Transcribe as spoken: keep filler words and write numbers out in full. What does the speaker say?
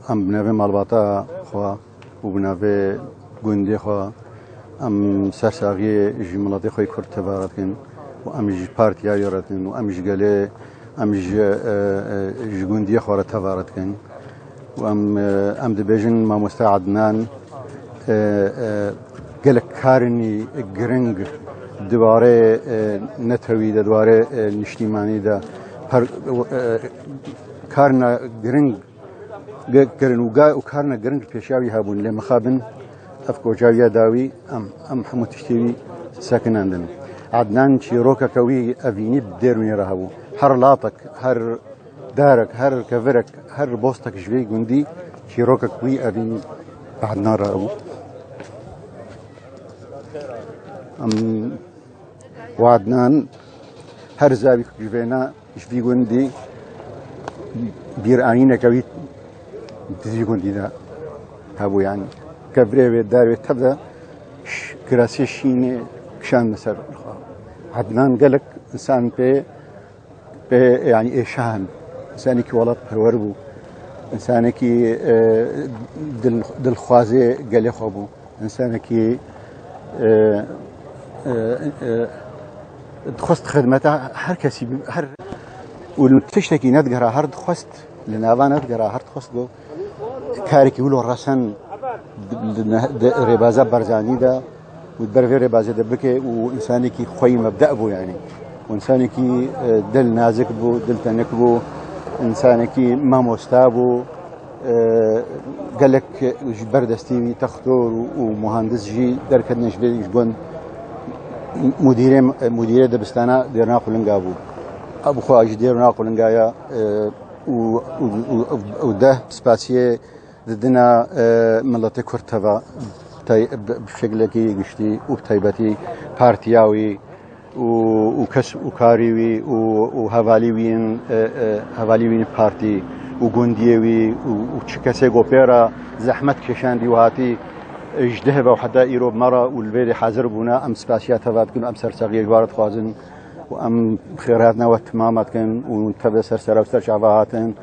Em bi navê malbata xwe û bi navê gundê xwe, em sersaxiyê ji miletê xwe yê Kurd tevare dikin û em ji partiya wî re dikin û em ji gelê, em ji, e, e, ji gundiyê xwe re tevare dikin. Û em, e, em dibêjin mamoste Adnan, e, e, gelek karnî giring di warê, e, netewî de, di warê, e, niştîmanî de per-, e, karna giring ge-, kirin û ga-, û karna giring pêşiya wî hebûn. Lê mixabin ev koca wî ya dawî, em, em hemû tiştê wî sekinandin. Adnan çîrokeke wî evînî bi dêrûnê re hebû. Her latek, her darek, her kevirek, her bostek ji vê gundî çîrokek wî evînî bi Adnan re hebû. Em, û Adnan her zavî ku ji vêna ji vî gundî bîranîneke wî di vî gundî de hebû, yanî kevirê wê, darê wê tev de ş-, kirasê şînê kişandine ser. Adnan gelek însan pê, pê, yanî êşan, însanekî welatperwer bû, însanekî, e, dil-, dilxwazê gelê xwe bû. Însanekî, e, e, e, dixwest xidmeta her kesî bi-, her, û li tiştekî nedigera her dixwest, li nava nedigera her dixwest ku karekî wilo resen di, di ne-, di rêbaza Barzanî de û di ber vê rêbazê de bike û însanekî xweyî mebde bû, yanî. Û însanekî, e, dil nazik bû, dil tenik bû, însanekî mamosta bû. E, gelek ji ber destê wî textor û, û muhandis jî derketine ji vê, ji gund. Mudîrê, mudîrê dibistana Dêrna Qulinga bû. Ew bi xwe jî Dêrna Qulinga ya, e, û, û, û, û deh spasiyê didina, e, miletê Kurd teva, tay-, bi, bi şeklekî giştî û bi taybetî partiya wî û, û kes û karî wî û, û hevalî wî yên, e, e, hevalî wî yên partî û gundiyê wî û, û çi kesê ku pê re zehmet kêşandî û hatî, e, ji deh ve û heta îro bi me re û li vê de hazir bûne, em spasiya teva dikin û em sersaxiyê ji we re dixwazin û em xêrhatina we timama dikin û teve ser sera û ser çava hatin.